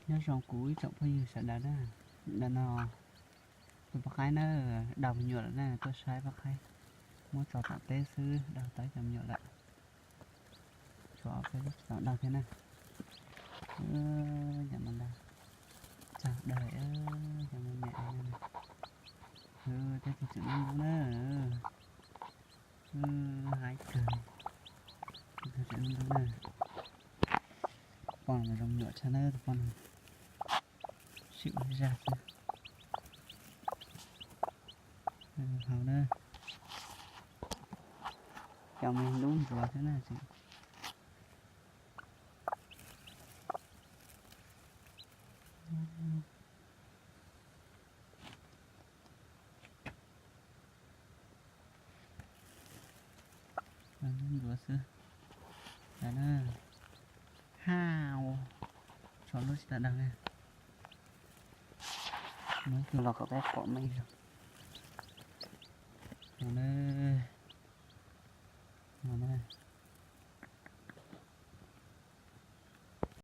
Nyob zoo kuv ib tsoom phooj ywg sawv daws na, ntawm no tus poj qaib na, daug me nyuam lawm na, tuaj saib poj qaib, muab tso tom teb xwb daug tau ib co me nyuam lawm. Tshuav peb lub tsis tau daug thiab na. Cov no ntag, txog daug, cov me nyuam no, tus twb tseem dub dub na, haib kawg, tus twb tseem dub dub na. Poj no mas zoo me nyuam tshaj na, tus poj no, sim ua zaj xwb. Hau na, cov me dub ntsuav thiab na tseem. Ntsuav xwb. Hau, tshuav lub tsis tau daug na. Muab ib tug los kom peb pom meej zog no na.